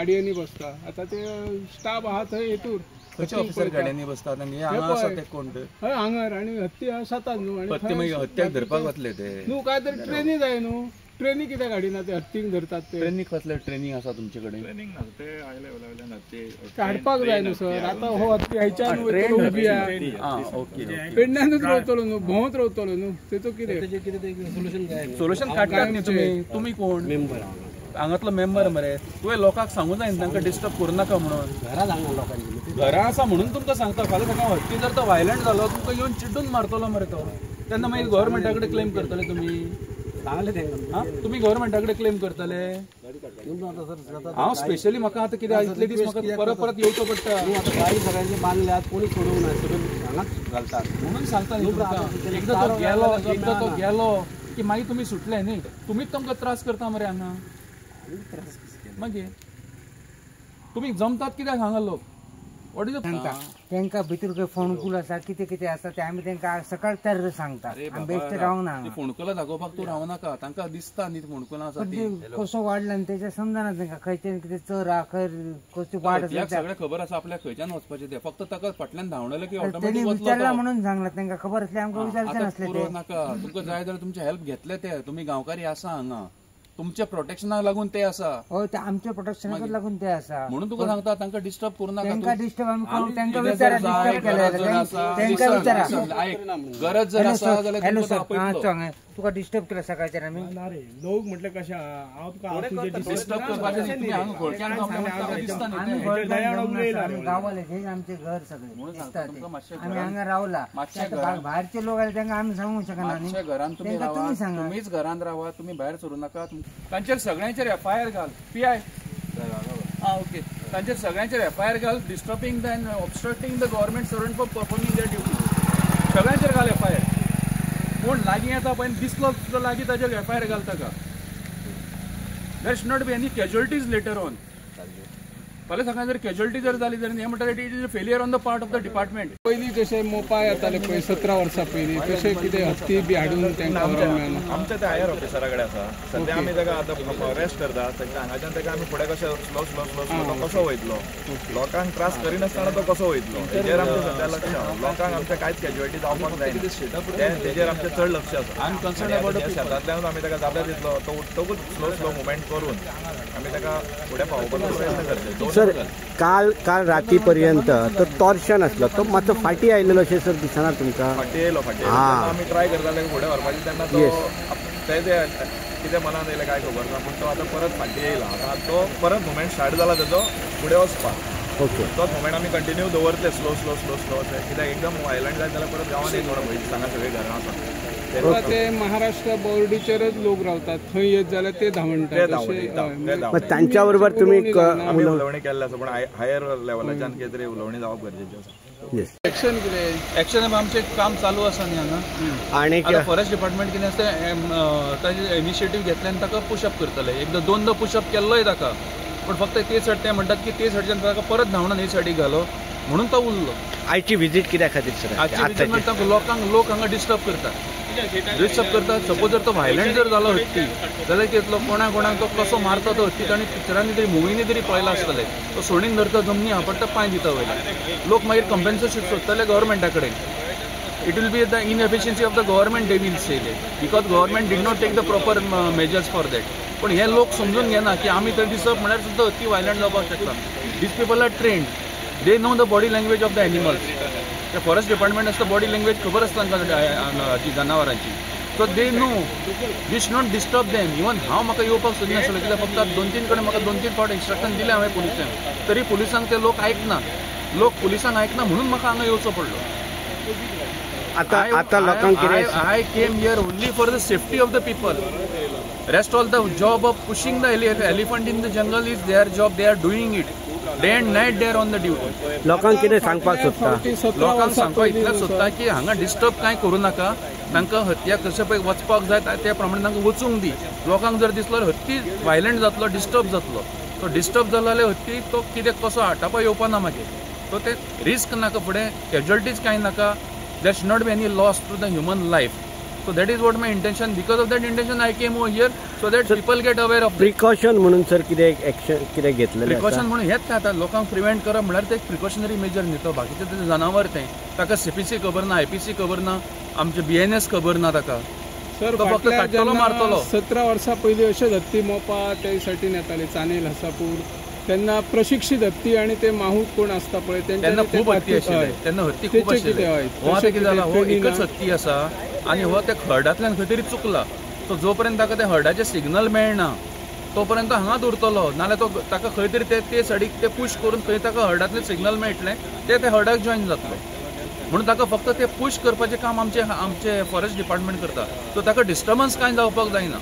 गाडयांनी बसता. आतां ते स्टाफ आहा थंय हेतूर खंयचे ऑफिसर गाडयांनी बसतात आनी हांगा आसा ते कोण ते हय हांगर आनी हत्ती आसात न्हू. आनी हत्ती मागीर हत्त्याक धरपाक वतले ते न्हू काय तरी ट्रेनी जाय न्हू. ट्रेनी कित्याक हाडिना ते हत्तींक धरतात ते? ट्रेनी कसले ट्रेनिंग आसा तुमचे कडेन? ट्रेनिंग ना ते हाय लेवला वयल्यान हत्ती काडपाक जाय न्हू सर. आतां हो हत्ती हायच्यान वयतलो उबी आहा. ओके पेडण्यानूच रावतलो न्हू, भोंवत रावतलो न्हू. तेचो कितें सोल्युशन काडटात न्ही तुमी? तुमी कोण हांगातलो मेंबर मरे? तुवें लोकांक सांगू जाय तांकां डिस्टर्ब करूं नाका म्हणून. घरां आसा म्हणून तुमकां सांगता. फाल्यां सकाळीं हत्ती जर तो व्हायलंट जालो तुमकां येवन चिड्डून मारतलो मरे तो. तेन्ना मागीर गव्हर्मेंटा कडेन क्लेम करतले तुमी. तुमी गव्हर्मेंटा कडेन क्लेम करतले. हांव स्पेशली म्हाका आतां कितें इतले दीस म्हाका परत परत येवचो पडटा. गाडी सगळ्यांचे बांदल्यात, कोणी सोडूंक ना, सगळे हांगाच घालतात म्हणून सांगता न्ही तुमकां. एकदां तो गेलो, एकदां तो गेलो की मागीर तुमी सुटले न्ही. तुमीच तुमकां त्रास करता मरे हांगा. मागीर तुमी जमतात कित्याक हांगा लोक? तांकां भितर खंय फोंडकूल आसा कितें कितें आसा तें आमी तांकां सकाळ तर सांगता. आमी बेश्टे रावना हांगा. फोंडकुलां दाखोवपाक तूं रावनाका, तांकां दिसता न्ही फोंडकुलां आसा ती. कसो वाडला न्ही तेजें समजना तांकां, खंयच्यान कितें चर आहा, खंय कसली वाड आसा सगळें खबर आसा आपल्याक खंयच्यान वचपाचें तें. फक्त ताका फाटल्यान धांवडलें की ऑटोमॅटीक वतलो. विचारला म्हणून सांगलां तांकां, खबर आसलें आमकां विचारचें नासलें तें. नाका तुमकां जाय जाल्यार तुमचें हेल्प घेतलें ते. तुमी गांवकारी आसा हांगा, तुमच्या प्रोटेक्शनाक लागून ते आसा. हय, ते आमच्या प्रोटेक्शनाक लागून ते आसा म्हणून तुका सांगता तांकां डिस्टर्ब करूं नाका. तांकां डिस्टर्ब आमी करूं, तांकां विचारा डिस्टर्ब केल्यार तांकां विचारा. गरज जर आसा जाल्यार हॅलो सर, हां तुका डिस्टर्ब केला सकाळच्यान आमी? ना रे, लोक म्हटले कशें हांव तुका डिस्टर्ब करपाचें न्ही. तुमी हांगा घोळक्यान दिसता न्ही, गांवाले हे आमचें घर सगळें दिसता ते. आमी हांगा रावला, भायरचे लोक आले तांकां आमी सांगूंक शकना न्ही. घरान तुमी रावा, तुमीच घरान रावा, तुमी भायर सरूं नाका. तांचेर सगळ्यांचेर एफआयआर घाल. पीआय आं ओके, तांचेर सगळ्यांचेर एफआयआर घाल. Disturbing the and obstructing the government servant for performing their duty. सगळ्यांचेर घाल एफआयआर. कोण लागीं येता पळय दिसलो तुजो लागीं ताचेर एफआयआर घाल ताका. There should not be any casualties later on. फाल्यां सकाळीं जर कॅज्युअलिटी जर जाली जर हें म्हणटा it is a failure on the part of the department. पयलीं जशें मोपा येताले पळय 17 वर्सां पयलीं तशें कितें हत्ती बी हाडून तांकां व्हरूंक मेळना. आमच्या ते हायर ऑफिसरा कडेन आसा. सद्या आमी ताका आतां अरेस्ट करता. तांच्या हांगाच्यान ताका आमी फुडें कशें स्लो स्लो स्लो स्लो तो कसो वयतलो, लोकांक त्रास करिनासतना तो कसो वयतलो हेजेर आमचें सद्या लक्ष आसा. लोकांक आमच्या कांयच कॅज्युअलिटी जावपाक जायना तेजेर आमचें चड लक्ष आसा. शेतांतल्यानूच आमी ताका जाब्या दितलो, तो उठ्ठकूच स्लो स्लो मुवमेंट करून आमी ताका फुडें पावोवपाचो प्रयत्न करतले. सर, काल काल राती पर्यंत तो टॉर्शन आसलो, तो मातसो फाटी आयलेलो अशें सर दिसना तुमकां? फाटी येयलो, फाटी आमी ट्राय करताले फुडें व्हरपाचें तेन्ना तो ते कितें मनान येयलें कांय खबर ना, पूण तो आतां परत फाटी येयला. आतां तो परत मुवमेंट स्टार्ट जाला तेजो फुडें वचपाक. ओके, तोच मुवमेंट आमी कंटिन्यू दवरतले स्लो स्लो स्लो स्लो अशें. कित्याक एकदम वायलंट जायत जाल्यार परत गांवांत एक थोडो भंय दिसता, हांगा सगळीं घरां आसा. ते महाराष्ट्र बोर्डीचेरच लोक रावतात, थंय येत जाल्यार ते धांवतात. तांच्या बरोबर तुमी आमी उलोवणी केल्लें आसा, पूण हायर लेवलाच्यान कितें तरी उलोवणी जावप गरजेचें आसा. एक्शन कितें? एक्शन आमचें काम चालू आसा न्ही हांगा. आनी फॉरेस्ट डिपार्टमेंट कितें आसा ताजें इनिशिएटीव घेतलें आनी ताका पुशअप करतले. एकदां दोनदां पुशअप केल्लोय ताका, पूण फक्त ते सायड ते म्हणटात की ते सायडच्यान ताका परत धांवणान हे सायडीक घालो म्हणून तो उरलो. आयची विजीट कित्या खातीर सर? आयची विजीट म्हणटा लोकांक, लोक हांगा डिस्टर्ब करतात, डिस्टर्ब करतात. सपोज जर तो व्हायलंट जर जालो हत्ती जाल्यार कितें कोणा कोणाक तो कसो मारता तो हत्ती ताणें पिक्चरांनी तरी मुवींनी तरी पळयला आसतलें. तो सोणीन धरता, जमनी आपडटा, पांय दिता वयल्यान. लोक मागीर कंपेन्सेशन सोदतले गव्हर्मेंटा कडेन. It will be the inefficiency of the government they will say because government did not take the proper measures for that. पूण हे लोक समजून घेना की आमी थंय दिसप म्हळ्यार सुद्दां हत्ती व्हायलंट जावपाक शकता. These people are trained, they know the body language of the animals. ते फॉरेस्ट डिपार्टमेंट आसता, बॉडी लँग्वेज खबर आसता तांकां जनावरांची. So they know this not disturb them. Even हांव म्हाका येवपाक सोदिनासलें कित्याक फक्त दोन तीन कडेन म्हाका दोन तीन फावट इन्स्ट्रक्शन दिलें हांवें पुलिसांक, तरी पुलिसांक ते लोक आयकना. लोक पुलिसांक आयकना म्हणून म्हाका हांगा येवचो पडलो. आतां आतां लोकांक कितें? I came here only for the safety of the people. Rest all the job of pushing the elephant in the jungle is their job. They are doing it day and night, they are on the duty. लोकांक कितें सांगपाक सोदता? लोकांक सांगपाक इतलें सोदता की हांगा डिस्टर्ब कांय करूं नाका. तांकां हत्याक कशें पळय वचपाक जाय त्या प्रमाणे तांकां वचूंक दी. लोकांक जर दिसलो हत्ती व्हायलंट जातलो, डिस्टर्ब जातलो, तो डिस्टर्ब जालो जाल्यार हत्ती तो कितें कसो आटापा येवपा ना मागीर. सो ते रिस्क नाका, फुडें कॅज्युअलिटीज कांय नाका. There should not be any loss to the human life. So that is what my intention. Because of that intention I came over here so that people get aware of precaution म्हणून sir कितें action कितें घेतलेलें? Precaution म्हणून हेच आतां लोकांक prevent करप म्हळ्यार ते एक प्रिकॉशनरी मेजर न्ही. तो बाकीचे ते जनावर तें ताका सीपीसी खबर ना, आयपीसी खबर ना, आमचे बीएनएस खबर ना ताका. सर तो फक्त काडटलो मारतलो. 17 वर्सां पयलीं अशेच हत्ती मोपा ते सायडीन येताले, चानेल हसापूर, तेन्ना प्रशिक्षित हत्ती आणि ते माहूत कोण आसता पळय तेन्ना खूब हत्ती आशिल्ले, तेन्ना हत्ती खूब आशिल्ले. हो आतां कितें जाला, हो एकच हत्ती आसा आनी हो त्या हर्डांतल्यान खंय तरी चुकला. सो जो पर्यंत ताका त्या हर्डाचें सिग्नल मेळना तो पर्यंत हांगाच उरतलो, नाल्यार तो ताका खंय तरी ते सायडीक ते पुश करून खंय ताका हर्डांतलें सिग्नल मेळटलें ते त्या हर्डाक जॉयन जातलो. म्हणून ताका फक्त ते पुश करपाचें काम आमचे आमचे फॉरेस्ट डिपार्टमेंट करता. सो ताका डिस्टर्बन्स कांय जावपाक जायना.